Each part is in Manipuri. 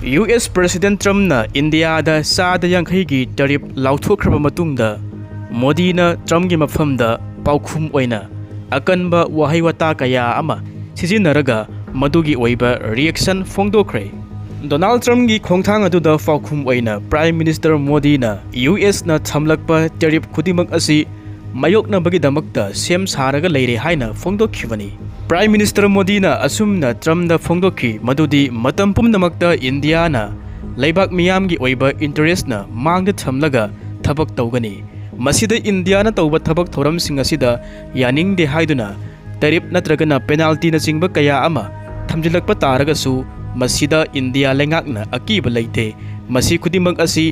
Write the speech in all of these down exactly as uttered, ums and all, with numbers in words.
ꯌꯨ ꯑꯦꯁ President Trumpꯅ ꯏꯟꯗꯤꯌꯥꯗ ꯆꯥꯗ ꯌꯥꯡꯈꯩꯒꯤ tariff ꯂꯥꯎꯊꯣꯛꯈ꯭ꯔꯕ ꯃꯇꯨꯡꯗ, ꯃꯣꯗꯤꯅ Trumpꯒꯤ ꯃꯐꯝꯗ ꯄꯥꯎꯈꯨꯝ ꯑꯣꯏꯅ ꯑꯀꯟꯕ ꯋꯥꯍꯩ ꯋꯥꯇꯥ ꯀꯌꯥ ꯑꯃ ꯁꯤꯖꯤꯟꯅꯔꯒ ꯃꯗꯨꯒꯤ ꯑꯣꯏꯕ reaction ꯐꯣꯡꯗꯣꯛꯈ꯭ꯔꯦ꯫ ꯗꯣꯅꯥꯜꯗ ꯇ꯭ꯔꯝꯞꯀꯤ ꯈꯣꯡꯊꯥꯡ ꯑꯗꯨꯗ ꯄꯥꯎꯈꯨꯝ ꯑꯣꯏꯅ Prime Minister ꯃꯣꯗꯤꯅ ꯌꯨ ꯑꯦꯁꯅ ꯊꯝꯂꯛꯄ tariff ꯈꯨꯗꯤꯡꯃꯛ ꯑꯁꯤ ꯃꯥꯌꯣꯛꯅꯕꯒꯤꯗꯃꯛꯇ ꯁꯦꯝ ꯁꯥꯔꯒ ꯂꯩꯔꯦ ꯍꯥꯏꯅ ꯐꯣꯡꯗꯣꯛꯈꯤꯕꯅꯤ꯫ Prime Minister ꯃꯣꯗꯤꯅ ꯑꯁꯨꯝꯅ ꯇ꯭ꯔꯝꯞꯗ ꯐꯣꯡꯗꯣꯛꯈꯤ, ꯃꯗꯨꯗꯤ ꯃꯇꯝ ꯄꯨꯝꯅꯃꯛꯇ ꯏꯟꯗꯤꯌꯥꯅ ꯂꯩꯕꯥꯛ ꯃꯤꯌꯥꯝꯒꯤ ꯑꯣꯏꯕ interestꯅ ꯃꯥꯡꯗ ꯊꯝꯂꯒ ꯊꯕꯛ ꯇꯧꯒꯅꯤ꯫ ꯃꯁꯤꯗ ꯏꯟꯗꯤꯌꯥꯅ ꯇꯧꯕ ꯊꯕꯛ ꯊꯧꯔꯝꯁꯤꯡ ꯑꯁꯤꯗ ꯌꯥꯅꯤꯡꯗꯦ ꯍꯥꯏꯗꯨꯅ tariff ꯅꯠꯇ꯭ꯔꯒꯅ penaltyꯅꯆꯤꯡꯕ ꯀꯌꯥ ꯑꯃ ꯊꯝꯖꯤꯜꯂꯛꯄ ꯇꯥꯔꯒꯁꯨ, ꯃꯁꯤꯗ ꯏꯟꯗꯤꯌꯥ ꯂꯩꯉꯥꯛꯅ ꯑꯀꯤꯕ ꯂꯩꯇꯦ꯫ ꯃꯁꯤ ꯈꯨꯗꯤꯡꯃꯛ ꯑꯁꯤ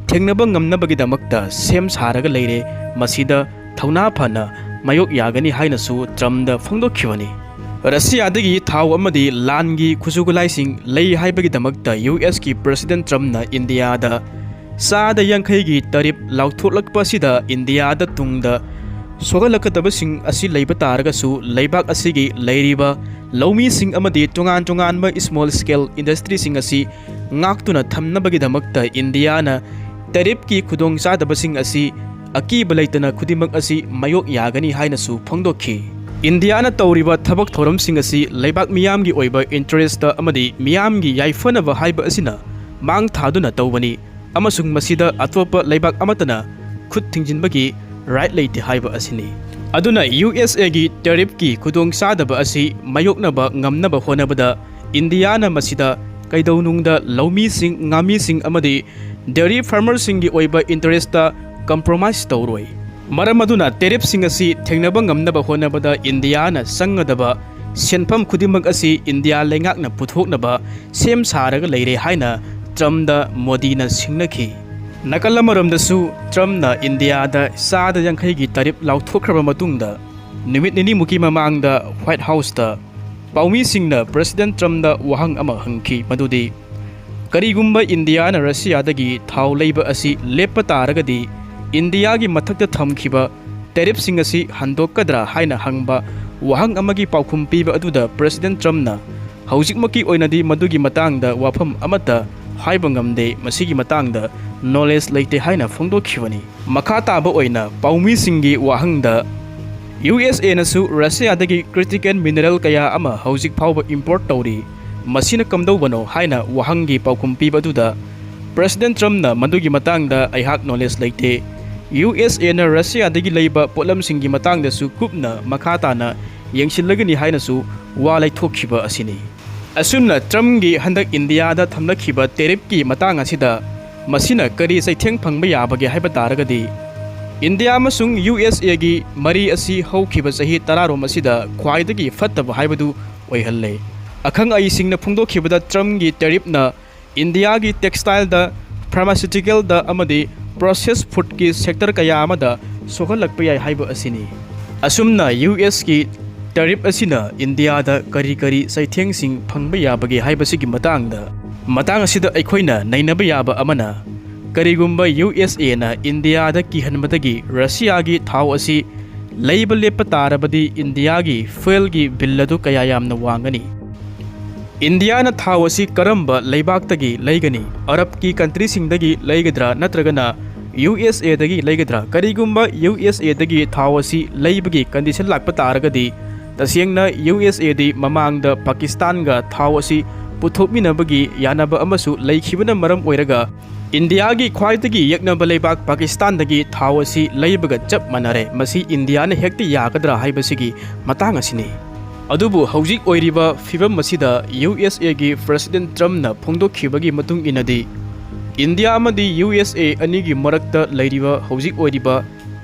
ꯊꯦꯡꯅꯕ ꯉꯝꯅꯕꯒꯤꯗꯃꯛꯇ ꯁꯦꯝ ꯁꯥꯔꯒ ꯂꯩꯔꯦ꯫ ꯃꯁꯤꯗ ꯊꯧꯅꯥ ꯐꯅ ꯃꯥꯌꯣꯛ ꯌꯥꯒꯅꯤ ꯍꯥꯏꯅꯁꯨ ꯇ꯭ꯔꯝꯞꯗ ꯐꯣꯡꯗꯣꯛꯈꯤꯕꯅꯤ꯫ ꯔꯁꯤꯌꯥꯗꯒꯤ ꯊꯥꯎ ꯑꯃꯗꯤ ꯂꯥꯟꯒꯤ ꯈꯨꯠꯁꯨ ꯈꯨꯠꯂꯥꯏꯁꯤꯡ ꯂꯩ ꯍꯥꯏꯕꯒꯤꯗꯃꯛꯇ ꯌꯨ ꯑꯦꯁꯀꯤ President ꯇ꯭ꯔꯝꯞꯅ ꯏꯟꯗꯤꯌꯥꯗ ꯆꯥꯗ ꯌꯥꯡꯈꯩꯒꯤ tariff ꯂꯥꯎꯊꯣꯛꯂꯛꯄ ꯑꯁꯤꯗ ꯏꯟꯗꯤꯌꯥꯗ ꯇꯨꯡꯗ ꯁꯣꯛꯍꯜꯂꯛꯀꯗꯕꯁꯤꯡ ꯑꯁꯤ ꯂꯩꯕ ꯇꯥꯔꯒꯁꯨ, ꯂꯩꯕꯥꯛ ꯑꯁꯤꯒꯤ ꯂꯩꯔꯤꯕ ꯂꯧꯃꯤꯁꯤꯡ ꯑꯃꯗꯤ ꯇꯣꯉꯥꯟ ꯇꯣꯉꯥꯟꯕ small scale industryꯁꯤꯡ ꯑꯁꯤ ꯉꯥꯛꯇꯨꯅ ꯊꯝꯅꯕꯒꯤꯗꯃꯛꯇ ꯏꯟꯗꯤꯌꯥꯅ tariffꯀꯤ ꯈꯨꯗꯣꯡꯆꯥꯗꯕꯁꯤꯡ ꯑꯁꯤ ꯑꯀꯤꯕ ꯂꯩꯇꯅ ꯈꯨꯗꯤꯡꯃꯛ ꯑꯁꯤ ꯃꯥꯌꯣꯛ ꯌꯥꯒꯅꯤ ꯍꯥꯏꯅꯁꯨ ꯐꯣꯡꯗꯣꯛꯈꯤ꯫ ꯏꯟꯗꯤꯌꯥꯅ ꯇꯧꯔꯤꯕ ꯊꯕꯛ ꯊꯧꯔꯝꯁꯤꯡ ꯑꯁꯤ ꯂꯩꯕꯥꯛ ꯃꯤꯌꯥꯝꯒꯤ ꯑꯣꯏꯕ interestꯇ ꯑꯃꯗꯤ ꯃꯤꯌꯥꯝꯒꯤ ꯌꯥꯏꯐꯅꯕ ꯍꯥꯏꯕ ꯑꯁꯤꯅ ꯃꯥꯡ ꯊꯥꯗꯨꯅ ꯇꯧꯕꯅꯤ ꯑꯃꯁꯨꯡ ꯃꯁꯤꯗ ꯑꯇꯣꯞꯄ ꯂꯩꯕꯥꯛ ꯑꯃꯠꯇꯅ ꯈꯨꯠ ꯊꯤꯡꯖꯤꯟꯕꯒꯤ right ꯂꯩꯇꯦ ꯍꯥꯏꯕ ꯑꯁꯤꯅꯤ꯫ ꯑꯗꯨꯅ ꯌꯨ ꯑꯦꯁ ꯑꯦꯒꯤ tariffꯀꯤ ꯈꯨꯗꯣꯡꯆꯥꯗꯕ ꯑꯁꯤ ꯃꯥꯌꯣꯛꯅꯕ ꯉꯝꯅꯕ ꯍꯣꯠꯅꯕꯗ ꯏꯟꯗꯤꯌꯥꯅ ꯃꯁꯤꯗ ꯀꯩꯗꯧꯅꯨꯡꯗ ꯂꯧꯃꯤꯁꯤꯡ, ꯉꯥꯃꯤꯁꯤꯡ ꯑꯃꯗꯤ dairy farmerꯁꯤꯡꯒꯤ ꯑꯣꯏꯕ interestꯇ compromise ꯇꯧꯔꯣꯏ꯫ ꯃꯔꯝ ꯑꯗꯨꯅ tariffꯁꯤꯡ ꯑꯁꯤ ꯊꯦꯡꯅꯕ ꯉꯝꯅꯕ ꯍꯣꯠꯅꯕꯗ ꯏꯟꯗꯤꯌꯥꯅ ꯆꯪꯒꯗꯕ ꯁꯦꯟꯐꯝ ꯈꯨꯗꯤꯡꯃꯛ ꯑꯁꯤ ꯏꯟꯗꯤꯌꯥ ꯂꯩꯉꯥꯛꯅ ꯄꯨꯊꯣꯛꯅꯕ ꯁꯦꯝ ꯁꯥꯔꯒ ꯂꯩꯔꯦ ꯍꯥꯏꯅ ꯇ꯭ꯔꯝꯞꯗ ꯃꯣꯗꯤꯅ ꯁꯤꯡꯅꯈꯤ꯫ ꯅꯥꯀꯜ ꯑꯃꯔꯣꯝꯗꯁꯨ ꯇ꯭ꯔꯝꯞꯅ ꯏꯟꯗꯤꯌꯥꯗ ꯆꯥꯗ ꯌꯥꯡꯈꯩꯒꯤ tariff ꯂꯥꯎꯊꯣꯛꯈ꯭ꯔꯕ ꯃꯇꯨꯡꯗ ꯅꯨꯃꯤꯠ ꯅꯤꯅꯤꯃꯨꯛꯀꯤ ꯃꯃꯥꯡꯗ White Houseꯇ ꯄꯥꯎꯃꯤꯁꯤꯡꯅ President ꯇ꯭ꯔꯝꯞꯗ ꯋꯥꯍꯪ ꯑꯃ ꯍꯪꯈꯤ, ꯃꯗꯨꯗꯤ ꯀꯔꯤꯒꯨꯝꯕ ꯏꯟꯗꯤꯌꯥꯅ ꯔꯁꯤꯌꯥꯗꯒꯤ ꯊꯥꯎ ꯂꯩꯕ ꯑꯁꯤ ꯂꯦꯞꯄ ꯇꯥꯔꯒꯗꯤ ꯏꯟꯗꯤꯌꯥꯒꯤ ꯃꯊꯛꯇ ꯊꯝꯈꯤꯕ tariffꯁꯤꯡ ꯑꯁꯤ ꯍꯟꯗꯣꯛꯀꯗ꯭ꯔꯥ ꯍꯥꯏꯅ ꯍꯪꯕ ꯋꯥꯍꯪ ꯑꯃꯒꯤ ꯄꯥꯎꯈꯨꯝ ꯄꯤꯕ ꯑꯗꯨꯗ President ꯇ꯭ꯔꯝꯞꯅ ꯍꯧꯖꯤꯛꯃꯛꯀꯤ ꯑꯣꯏꯅꯗꯤ ꯃꯗꯨꯒꯤ ꯃꯇꯥꯡꯗ ꯋꯥꯐꯝ ꯑꯃꯠꯇ ꯍꯥꯏꯕ ꯉꯝꯗꯦ, ꯃꯁꯤꯒꯤ ꯃꯇꯥꯡꯗ ꯅꯣꯂꯦꯖ ꯂꯩꯇꯦ ꯍꯥꯏꯅ ꯐꯣꯡꯗꯣꯛꯈꯤꯕꯅꯤ꯫ ꯃꯈꯥ ꯇꯥꯕ ꯑꯣꯏꯅ ꯄꯥꯎꯃꯤꯁꯤꯡꯒꯤ ꯋꯥꯍꯪꯗ, ꯌꯨ ꯑꯦꯁ ꯑꯦꯅꯁꯨ ꯔꯁꯤꯌꯥꯗꯒꯤ ꯀ꯭ꯔꯤꯇꯤꯀꯦꯜ ꯃꯤꯅꯔꯦꯜ ꯀꯌꯥ ꯑꯃ ꯍꯧꯖꯤꯛ ꯐꯥꯎꯕ ꯏꯝꯄꯣꯔꯠ ꯇꯧꯔꯤ, ꯃꯁꯤꯅ ꯀꯝꯗꯧꯕꯅꯣ ꯍꯥꯏꯅ ꯋꯥꯍꯪꯒꯤ ꯄꯥꯎꯈꯨꯝ ꯄꯤꯕ ꯑꯗꯨꯗ, ꯄ꯭ꯔꯦꯁꯤꯗꯦꯟ ꯇ꯭ꯔꯝꯞꯅ ꯃꯗꯨꯒꯤ ꯃꯇꯥꯡꯗ ꯑꯩꯍꯥꯛ ꯅꯣꯂꯦꯖ ꯂꯩꯇꯦ, ꯌꯨ ꯑꯦꯁ ꯑꯦꯅ ꯔꯁꯤꯌꯥꯗꯒꯤ ꯂꯩꯕ ꯄꯣꯠꯂꯝꯁꯤꯡꯒꯤ ꯃꯇꯥꯡꯗꯁꯨ ꯀꯨꯞꯅ ꯃꯈꯥ ꯇꯥꯅ ꯌꯦꯡꯁꯤꯜꯂꯒꯅꯤ ꯍꯥꯏꯅꯁꯨ ꯋꯥ ꯂꯩꯊꯣꯛꯈꯤꯕ ꯑꯁꯤꯅꯤ꯫ ꯑꯁꯨꯝꯅ ꯇ꯭ꯔꯝꯞꯀꯤ ꯍꯟꯗꯛ ꯏꯟꯗꯤꯌꯥꯗ ꯊꯝꯂꯛꯈꯤꯕ ꯇꯦꯔꯤꯐꯀꯤ ꯃꯇꯥꯡ ꯑꯁꯤꯗ ꯃꯁꯤꯅ ꯀꯔꯤ ꯆꯩꯊꯦꯡ ꯐꯪꯕ ꯌꯥꯕꯒꯦ ꯍꯥꯏꯕ ꯇꯥꯔꯒꯗꯤ, ꯏꯟꯗꯤꯌꯥ ꯑꯃꯁꯨꯡ ꯌꯨ ꯑꯦꯁ ꯑꯦꯒꯤ ꯃꯔꯤ ꯑꯁꯤ ꯍꯧꯈꯤꯕ ꯆꯍꯤ ꯇꯔꯥꯔꯣꯝ ꯑꯁꯤꯗ ꯈ꯭ꯋꯥꯏꯗꯒꯤ ꯐꯠꯇꯕ ꯍꯥꯏꯕꯗꯨ ꯑꯣꯏꯍꯜꯂꯦ꯫ ꯑꯈꯪ ꯑꯍꯩꯁꯤꯡꯅ ꯐꯣꯡꯗꯣꯛꯈꯤꯕꯗ, ꯇ꯭ꯔꯝꯞꯀꯤ ꯇꯦꯔꯤꯐꯅ ꯏꯟꯗꯤꯌꯥꯒꯤ ꯇꯦꯛꯁꯇꯥꯏꯜꯗ, ꯐꯥꯔꯃꯥꯁꯤꯎꯇꯤꯀꯦꯜꯗ ꯑꯃꯗꯤ ꯄ꯭ꯔꯣꯁꯦꯁ ꯐꯨꯗꯀꯤ ꯁꯦꯛꯇꯔ ꯀꯌꯥ ꯑꯃꯗ ꯁꯣꯛꯍꯜꯂꯛꯄ ꯌꯥꯏ ꯍꯥꯏꯕ ꯑꯁꯤꯅꯤ꯫ ꯑꯁꯨꯝꯅ ꯌꯨ ꯑꯦꯁꯀꯤ ꯇꯦꯔꯤꯐ ꯑꯁꯤꯅ ꯏꯟꯗꯤꯌꯥꯗ ꯀꯔꯤ ꯀꯔꯤ ꯆꯩꯊꯦꯡꯁꯤꯡ ꯐꯪꯕ ꯌꯥꯕꯒꯦ ꯍꯥꯏꯕꯁꯤꯒꯤ ꯃꯇꯥꯡꯗ, ꯃꯇꯥꯡ ꯑꯁꯤꯗ ꯑꯩꯈꯣꯏꯅ ꯅꯩꯅꯕ ꯌꯥꯕ ꯑꯃꯅ, ꯀꯔꯤꯒꯨꯝꯕ ꯌꯨ ꯑꯦꯁ ꯑꯦꯅ ꯏꯟꯗꯤꯌꯥꯗ ꯀꯤꯍꯟꯕꯗꯒꯤ ꯔꯁꯤꯌꯥꯒꯤ ꯊꯥꯎ ꯑꯁꯤ ꯂꯩꯕ ꯂꯦꯞꯄ ꯇꯥꯔꯕꯗꯤ ꯏꯟꯗꯤꯌꯥꯒꯤ ꯐ꯭ꯌꯨꯑꯦꯜꯒꯤ ꯕꯤꯜ ꯑꯗꯨ ꯀꯌꯥ ꯌꯥꯝꯅ ꯋꯥꯡꯒꯅꯤ? ꯏꯟꯗꯤꯌꯥꯅ ꯊꯥꯎ ꯑꯁꯤ ꯀꯔꯝꯕ ꯂꯩꯕꯥꯛꯇꯒꯤ ꯂꯩꯒꯅꯤ? ꯑꯔꯕꯀꯤ ꯀꯟꯇ꯭ꯔꯤꯁꯤꯡꯗꯒꯤ ꯂꯩꯒꯗ꯭ꯔꯥ ꯅꯠꯇ꯭ꯔꯒꯅ ꯌꯨ ꯑꯦꯁ ꯑꯦꯗꯒꯤ ꯂꯩꯒꯗ꯭ꯔꯥ? ꯀꯔꯤꯒꯨꯝꯕ ꯌꯨ ꯑꯦꯁ ꯑꯦꯗꯒꯤ ꯊꯥꯎ ꯑꯁꯤ ꯂꯩꯕꯒꯤ ꯀꯟꯗꯤꯁꯟ ꯂꯥꯛꯄ ꯇꯥꯔꯒꯗꯤ, ꯇꯁꯦꯡꯅ ꯌꯨ ꯑꯦꯁ ꯑꯦꯗꯤ ꯃꯃꯥꯡꯗ ꯄꯥꯀꯤꯁꯇꯥꯟꯒ ꯊꯥꯎ ꯑꯁꯤ ꯄꯨꯊꯣꯛꯃꯤꯟꯅꯕꯒꯤ ꯌꯥꯅꯕ ꯑꯃꯁꯨ ꯂꯩꯈꯤꯕꯅ ꯃꯔꯝ ꯑꯣꯏꯔꯒ, ꯏꯟꯗꯤꯌꯥꯒꯤ ꯈ꯭ꯋꯥꯏꯗꯒꯤ ꯌꯦꯛꯅꯕ ꯂꯩꯕꯥꯛ ꯄꯥꯀꯤꯁꯇꯥꯟꯗꯒꯤ ꯊꯥꯎ ꯑꯁꯤ ꯂꯩꯕꯒ ꯆꯞ ꯃꯥꯟꯅꯔꯦ꯫ ꯃꯁꯤ ꯏꯟꯗꯤꯌꯥꯅ ꯍꯦꯛꯇ ꯌꯥꯒꯗ꯭ꯔꯥ ꯍꯥꯏꯕꯁꯤꯒꯤ ꯃꯇꯥꯡ ꯑꯁꯤꯅꯤ꯫ ꯑꯗꯨꯕꯨ ꯍꯧꯖꯤꯛ ꯑꯣꯏꯔꯤꯕ ꯐꯤꯕꯝ ꯑꯁꯤꯗ ꯌꯨ ꯑꯦꯁ ꯑꯦꯒꯤ ꯄ꯭ꯔꯦꯁꯤꯗꯦꯟ ꯇ꯭ꯔꯝꯞꯅ ꯐꯣꯡꯗꯣꯛꯈꯤꯕꯒꯤ ꯃꯇꯨꯡ ꯏꯟꯅꯗꯤ, ꯏꯟꯗꯤꯌꯥ ꯑꯃꯗꯤ ꯌꯨ ꯑꯦꯁ ꯑꯦ ꯑꯅꯤꯒꯤ ꯃꯔꯛꯇ ꯂꯩꯔꯤꯕ ꯍꯧꯖꯤꯛ ꯑꯣꯏꯔꯤꯕ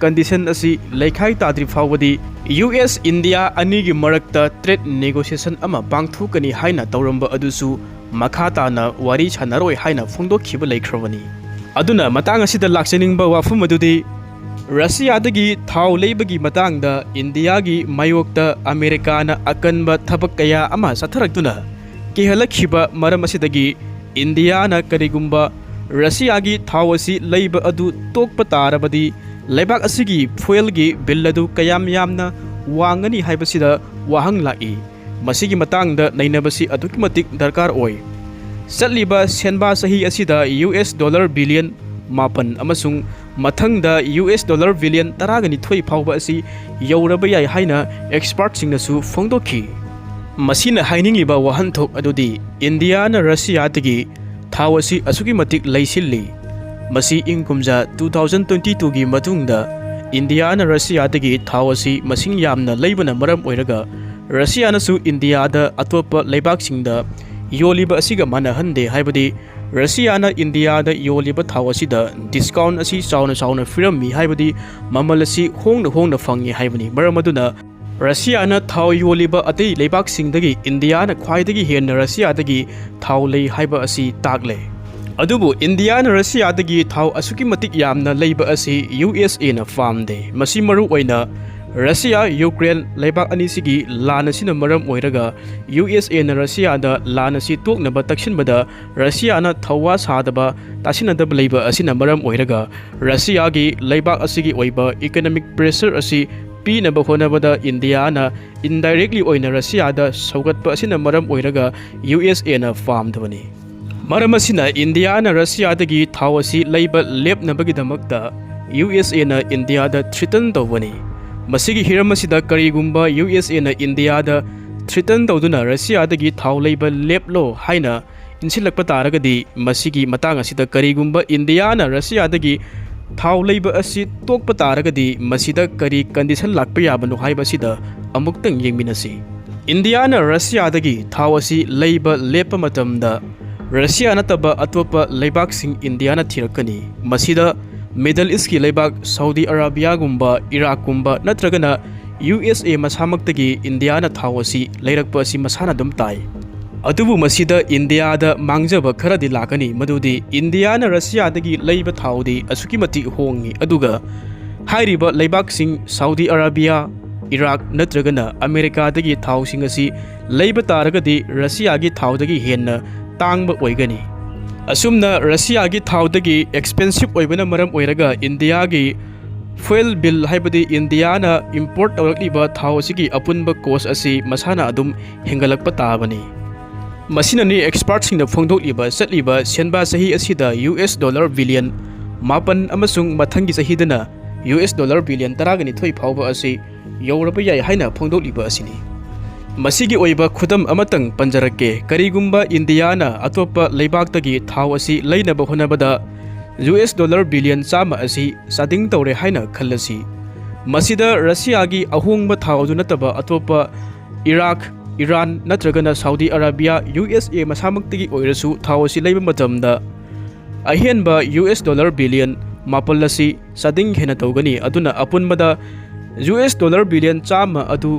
ꯀꯟꯗꯤꯁꯟ ꯑꯁꯤ ꯂꯩꯈꯥꯏ ꯇꯥꯗ꯭ꯔꯤ ꯐꯥꯎꯕꯗꯤ ꯌꯨ ꯑꯦꯁ ꯏꯟꯗꯤꯌꯥ ꯑꯅꯤꯒꯤ ꯃꯔꯛꯇ ꯇ꯭ꯔꯦꯗ ꯅꯦꯒꯣꯁꯤꯌꯦꯁꯟ ꯑꯃ ꯄꯥꯡꯊꯣꯛꯀꯅꯤ ꯍꯥꯏꯅ ꯇꯧꯔꯝꯕ ꯑꯗꯨꯁꯨ ꯃꯈꯥ ꯇꯥꯅ ꯋꯥꯔꯤ ꯁꯥꯟꯅꯔꯣꯏ ꯍꯥꯏꯅ ꯐꯣꯡꯗꯣꯛꯈꯤꯕ ꯂꯩꯈ꯭ꯔꯕꯅꯤ꯫ ꯑꯗꯨꯅ ꯃꯇꯥꯡ ꯑꯁꯤꯗ ꯂꯥꯛꯆꯅꯤꯡꯕ ꯋꯥꯐꯝ ꯑꯗꯨꯗꯤ, ꯔꯁꯤꯌꯥꯗꯒꯤ ꯊꯥꯎ ꯂꯩꯕꯒꯤ ꯃꯇꯥꯡꯗ ꯏꯟꯗꯤꯌꯥꯒꯤ ꯃꯥꯌꯣꯛꯇ ꯑꯃꯦꯔꯤꯀꯥꯅ ꯑꯀꯟꯕ ꯊꯕꯛ ꯀꯌꯥ ꯑꯃ ꯆꯠꯊꯔꯛꯇꯨꯅ ꯀꯤꯍꯜꯂꯛꯈꯤꯕ ꯃꯔꯝ ꯑꯁꯤꯗꯒꯤ ꯏꯟꯗꯤꯌꯥꯅ ꯀꯔꯤꯒꯨꯝꯕ ꯔꯁꯤꯌꯥꯒꯤ ꯊꯥꯎ ꯑꯁꯤ ꯂꯩꯕ ꯑꯗꯨ ꯇꯣꯛꯄ ꯇꯥꯔꯕꯗꯤ ꯂꯩꯕꯥꯛ ꯑꯁꯤꯒꯤ ꯐ꯭ꯌꯨꯑꯦꯜꯒꯤ ꯕꯤꯜ ꯑꯗꯨ ꯀꯌꯥꯝ ꯌꯥꯝꯅ ꯋꯥꯡꯒꯅꯤ ꯍꯥꯏꯕꯁꯤꯗ ꯋꯥꯍꯪ ꯂꯥꯛꯏ꯫ ꯃꯁꯤꯒꯤ ꯃꯇꯥꯡꯗ ꯅꯩꯅꯕꯁꯤ ꯑꯗꯨꯛꯀꯤ ꯃꯇꯤꯛ ꯗꯔꯀꯥꯔ ꯑꯣꯏ꯫ ꯆꯠꯂꯤꯕ ꯁꯦꯟꯕꯥ ꯆꯍꯤ ꯑꯁꯤꯗ ꯌꯨ ꯑꯦꯁ ꯗꯣꯂꯔ ꯕꯤꯂꯤꯌꯟ ꯃꯥꯄꯟ ꯑꯃꯁꯨꯡ ꯃꯊꯪꯗ ꯌꯨ ꯑꯦꯁ ꯗꯣꯂꯔ ꯕꯤꯂꯤꯌꯟ ꯇꯔꯥꯒ ꯅꯤꯊꯣꯏ ꯐꯥꯎꯕ ꯑꯁꯤ ꯌꯧꯔꯕ ꯌꯥꯏ ꯍꯥꯏꯅ ꯑꯦꯛꯁꯄꯥꯔꯠꯁꯤꯡꯅꯁꯨ ꯐꯣꯡꯗꯣꯛꯈꯤ꯫ ꯃꯁꯤꯅ ꯍꯥꯏꯅꯤꯡꯂꯤꯕ ꯋꯥꯍꯟꯊꯣꯛ ꯑꯗꯨꯗꯤ ꯏꯟꯗꯤꯌꯥꯅ ꯔꯁꯤꯌꯥꯗꯒꯤ ꯊꯥꯎ ꯑꯁꯤ ꯑꯁꯨꯛꯀꯤ ꯃꯇꯤꯛ ꯂꯩꯁꯤꯜꯂꯤ꯫ ꯃꯁꯤ ꯏꯪ ꯀꯨꯝꯖꯥ two thousand twenty twoꯒꯤ ꯃꯇꯨꯡꯗ ꯏꯟꯗꯤꯌꯥꯅ ꯔꯁꯤꯌꯥꯗꯒꯤ ꯊꯥꯎ ꯑꯁꯤ ꯃꯁꯤꯡ ꯌꯥꯝꯅ ꯂꯩꯕꯅ ꯃꯔꯝ ꯑꯣꯏꯔꯒ ꯔꯁꯤꯌꯥꯅꯁꯨ ꯏꯟꯗꯤꯌꯥꯗ ꯑꯇꯣꯞꯄ ꯂꯩꯕꯥꯛꯁꯤꯡꯗ ꯌꯣꯜꯂꯤꯕ ꯑꯁꯤꯒ ꯃꯥꯟꯅꯍꯟꯗꯦ, ꯍꯥꯏꯕꯗꯤ ꯔꯁꯤꯌꯥꯅ ꯏꯟꯗꯤꯌꯥꯗ ꯌꯣꯜꯂꯤꯕ ꯊꯥꯎ ꯑꯁꯤꯗ ꯗꯤꯁꯀꯥꯎꯟ ꯑꯁꯤ ꯆꯥꯎꯅ ꯆꯥꯎꯅ ꯄꯤꯔꯝꯃꯤ, ꯍꯥꯏꯕꯗꯤ ꯃꯃꯜ ꯑꯁꯤ ꯍꯣꯡꯅ ꯍꯣꯡꯅ ꯐꯪꯉꯤ ꯍꯥꯏꯕꯅꯤ꯫ ꯃꯔꯝ ꯑꯗꯨꯅ ꯔꯁꯤꯌꯥꯅ ꯊꯥꯎ ꯌꯣꯜꯂꯤꯕ ꯑꯇꯩ ꯂꯩꯕꯥꯛꯁꯤꯡꯗꯒꯤ ꯏꯟꯗꯤꯌꯥꯅ ꯈ꯭ꯋꯥꯏꯗꯒꯤ ꯍꯦꯟꯅ ꯔꯁꯤꯌꯥꯗꯒꯤ ꯊꯥꯎ ꯂꯩ ꯍꯥꯏꯕ ꯑꯁꯤ ꯇꯥꯛꯂꯦ꯫ ꯑꯗꯨꯕꯨ ꯏꯟꯗꯤꯌꯥꯅ ꯔꯁꯤꯌꯥꯗꯒꯤ ꯊꯥꯎ ꯑꯁꯨꯛꯀꯤ ꯃꯇꯤꯛ ꯌꯥꯝꯅ ꯂꯩꯕ ꯑꯁꯤ ꯌꯨ ꯑꯦꯁ ꯑꯦꯅ ꯄꯥꯝꯗꯦ꯫ ꯃꯁꯤ ꯃꯔꯨ ꯑꯣꯏꯅ ꯔꯁꯤꯌꯥ, ꯌꯨꯀ꯭ꯔꯦꯟ ꯂꯩꯕꯥꯛ ꯑꯅꯤꯁꯤꯒꯤ ꯂꯥꯟ ꯑꯁꯤꯅ ꯃꯔꯝ ꯑꯣꯏꯔꯒ ꯌꯨ ꯑꯦꯁ ꯑꯦꯅ ꯔꯁꯤꯌꯥꯗ ꯂꯥꯟ ꯑꯁꯤ ꯇꯣꯛꯅꯕ ꯇꯛꯁꯤꯟꯕꯗ ꯔꯁꯤꯌꯥꯅ ꯊꯧꯋꯥ ꯁꯥꯗꯕ, ꯇꯥꯁꯤꯟꯅꯗꯕ ꯂꯩꯕ ꯑꯁꯤꯅ ꯃꯔꯝ ꯑꯣꯏꯔꯒ ꯔꯁꯤꯌꯥꯒꯤ ꯂꯩꯕꯥꯛ ꯑꯁꯤꯒꯤ ꯑꯣꯏꯕ ꯏꯀꯣꯅꯣꯃꯤꯛ ꯄ꯭ꯔꯦꯁꯔ ꯑꯁꯤ ꯄꯤꯅꯕ ꯍꯣꯠꯅꯕꯗ ꯏꯟꯗꯤꯌꯥꯅ ꯏꯟꯗꯥꯏꯔꯦꯛꯂꯤ ꯑꯣꯏꯅ ꯔꯁꯤꯌꯥꯗ ꯁꯧꯒꯠꯄ ꯑꯁꯤꯅ ꯃꯔꯝ ꯑꯣꯏꯔꯒ ꯌꯨ ꯑꯦꯁ ꯑꯦꯅ ꯄꯥꯝꯗꯕꯅꯤ꯫ ꯃꯔꯝ ꯑꯁꯤꯅ ꯏꯟꯗꯤꯌꯥꯅ ꯔꯁꯤꯌꯥꯗꯒꯤ ꯊꯥꯎ ꯑꯁꯤ ꯂꯩꯕ ꯂꯦꯞꯅꯕꯒꯤꯗꯃꯛꯇ ꯌꯨ ꯑꯦꯁ ꯑꯦꯅ ꯏꯟꯗꯤꯌꯥꯗ ꯊ꯭ꯔꯤꯇꯟ ꯇꯧꯕꯅꯤ꯫ ꯃꯁꯤꯒꯤ ꯍꯤꯔꯝ ꯑꯁꯤꯗ ꯀꯔꯤꯒꯨꯝꯕ ꯌꯨ ꯑꯦꯁ ꯑꯦꯅ ꯏꯟꯗꯤꯌꯥꯗ ꯊ꯭ꯔꯤꯇꯟ ꯇꯧꯗꯨꯅ ꯔꯁꯤꯌꯥꯗꯒꯤ ꯊꯥꯎ ꯂꯩꯕ ꯂꯦꯞꯂꯣ ꯍꯥꯏꯅ ꯏꯟꯁꯤꯜꯂꯛꯄ ꯇꯥꯔꯒꯗꯤ, ꯃꯁꯤꯒꯤ ꯃꯇꯥꯡ ꯑꯁꯤꯗ ꯀꯔꯤꯒꯨꯝꯕ ꯏꯟꯗꯤꯌꯥꯅ ꯔꯁꯤꯌꯥꯗꯒꯤ ꯊꯥꯎ ꯂꯩꯕ ꯑꯁꯤ ꯇꯣꯛꯄ ꯇꯥꯔꯒꯗꯤ, ꯃꯁꯤꯗ ꯀꯔꯤ ꯀꯟꯗꯤꯁꯟ ꯂꯥꯛꯄ ꯌꯥꯕꯅꯣ ꯍꯥꯏꯕꯁꯤꯗ ꯑꯃꯨꯛꯇꯪ ꯌꯦꯡꯃꯤꯟꯅꯁꯤ꯫ ꯏꯟꯗꯤꯌꯥꯅ ꯔꯁꯤꯌꯥꯗꯒꯤ ꯊꯥꯎ ꯑꯁꯤ ꯂꯩꯕ ꯂꯦꯞꯄ ꯃꯇꯝꯗ, ꯔꯁꯤꯌꯥ ꯅꯠꯇꯕ ꯑꯇꯣꯞꯄ ꯂꯩꯕꯥꯛꯁꯤꯡ ꯏꯟꯗꯤꯌꯥꯅ ꯊꯤꯔꯛꯀꯅꯤ꯫ ꯃꯁꯤꯗ ꯃꯤꯗꯜ ꯏꯁꯀꯤ ꯂꯩꯕꯥꯛ ꯁꯥꯎꯗꯤ ꯑꯔꯥꯕꯤꯌꯥꯒꯨꯝꯕ, ꯏꯔꯥꯛꯀꯨꯝꯕ ꯅꯠꯇ꯭ꯔꯒꯅ ꯌꯨ ꯑꯦꯁ ꯑꯦ ꯃꯁꯥꯃꯛꯇꯒꯤ ꯏꯟꯗꯤꯌꯥꯅ ꯊꯥꯎ ꯑꯁꯤ ꯂꯩꯔꯛꯄ ꯑꯁꯤ ꯃꯁꯥꯅ ꯑꯗꯨꯝ ꯇꯥꯏ꯫ ꯑꯗꯨꯕꯨ ꯃꯁꯤꯗ ꯏꯟꯗꯤꯌꯥꯗ ꯃꯥꯡꯖꯕ ꯈꯔꯗꯤ ꯂꯥꯛꯀꯅꯤ, ꯃꯗꯨꯗꯤ ꯏꯟꯗꯤꯌꯥꯅ ꯔꯁꯤꯌꯥꯗꯒꯤ ꯂꯩꯕ ꯊꯥꯎꯗꯤ ꯑꯁꯨꯛꯀꯤ ꯃꯇꯤꯛ ꯍꯣꯡꯉꯤ, ꯑꯗꯨꯒ ꯍꯥꯏꯔꯤꯕ ꯂꯩꯕꯥꯛꯁꯤꯡ ꯁꯥꯎꯗꯤ ꯑꯔꯥꯕꯤꯌꯥ, ꯏꯔꯥꯛ ꯅꯠꯇ꯭ꯔꯒꯅ ꯑꯃꯦꯔꯤꯀꯥꯗꯒꯤ ꯊꯥꯎꯁꯤꯡ ꯑꯁꯤ ꯂꯩꯕ ꯇꯥꯔꯒꯗꯤ ꯔꯁꯤꯌꯥꯒꯤ ꯊꯥꯎꯗꯒꯤ ꯍꯦꯟꯅ ꯇꯥꯡꯕ ꯑꯣꯏꯒꯅꯤ꯫ ꯑꯁꯨꯝꯅ ꯔꯁꯤꯌꯥꯒꯤ ꯊꯥꯎꯗꯒꯤ ꯑꯦꯛꯁꯄꯦꯟꯁꯤꯞ ꯑꯣꯏꯕꯅ ꯃꯔꯝ ꯑꯣꯏꯔꯒ ꯏꯟꯗꯤꯌꯥꯒꯤ Fuel bill, ꯍꯥꯏꯕꯗꯤ ꯏꯟꯗꯤꯌꯥꯅ import ꯇꯧꯔꯛꯂꯤꯕ ꯊꯥꯎ ꯑꯁꯤꯒꯤ ꯑꯄꯨꯟꯕ cost ꯑꯁꯤ ꯃꯁꯥꯅ ꯑꯗꯨꯝ ꯍꯦꯟꯒꯠꯂꯛꯄ ꯇꯥꯕꯅꯤ꯫ ꯃꯁꯤꯅꯅꯤ expertꯁꯤꯡꯅ ꯐꯣꯡꯗꯣꯛꯂꯤꯕ ꯆꯠꯂꯤꯕ ꯁꯦꯟꯕꯥ ꯆꯍꯤ ꯑꯁꯤꯗ ꯌꯨ ꯑꯦꯁ dollar billion ꯃꯥꯄꯟ ꯑꯃꯁꯨꯡ ꯃꯊꯪꯒꯤ ꯆꯍꯤꯗꯅ ꯌꯨ ꯑꯦꯁ dollar billion ꯇꯔꯥꯒ ꯅꯤꯊꯣꯏ ꯐꯥꯎꯕ ꯑꯁꯤ ꯌꯧꯔꯕ ꯌꯥꯏ ꯍꯥꯏꯅ ꯐꯣꯡꯗꯣꯛꯂꯤꯕ ꯑꯁꯤꯅꯤ꯫ ꯃꯁꯤꯒꯤ ꯑꯣꯏꯕ ꯈꯨꯗꯝ ꯑꯃꯇꯪ ꯄꯟꯖꯔꯛꯀꯦ꯫ ꯀꯔꯤꯒꯨꯝꯕ ꯏꯟꯗꯤꯌꯥꯅ ꯑꯇꯣꯞꯄ ꯂꯩꯕꯥꯛꯇꯒꯤ ꯊꯥꯎ ꯑꯁꯤ ꯂꯩꯅꯕ ꯍꯣꯠꯅꯕꯗ ꯌꯨ ꯑꯦꯁ dollar billion ꯆꯥꯝꯃ ꯑꯁꯤ ꯆꯥꯗꯤꯡ ꯇꯧꯔꯦ ꯍꯥꯏꯅ ꯈꯜꯂꯁꯤ꯫ ꯃꯁꯤꯗ ꯔꯁꯤꯌꯥꯒꯤ ꯑꯍꯣꯡꯕ ꯊꯥꯎ ꯑꯗꯨ ꯅꯠꯇꯕ ꯑꯇꯣꯞꯄ ꯏꯔꯥꯛ, ꯏꯔꯥꯟ ꯅꯠꯇ꯭ꯔꯒꯅ ꯁꯥꯎꯗꯤ ꯑꯔꯥꯕꯤꯌꯥ, ꯌꯨ ꯑꯦꯁ ꯑꯦ ꯃꯁꯥꯃꯛꯇꯒꯤ ꯑꯣꯏꯔꯁꯨ ꯊꯥꯎ ꯑꯁꯤ ꯂꯩꯕ ꯃꯇꯝꯗ ꯑꯍꯦꯟꯕ ꯌꯨ ꯑꯦꯁ dollar billion ꯃꯥꯄꯜ ꯑꯁꯤ ꯆꯥꯗꯤꯡ ꯍꯦꯟꯅ ꯇꯧꯒꯅꯤ꯫ ꯑꯗꯨꯅ ꯑꯄꯨꯟꯕꯗ ꯌꯨ ꯑꯦꯁ dollar billion ꯆꯥꯝꯃ ꯑꯗꯨ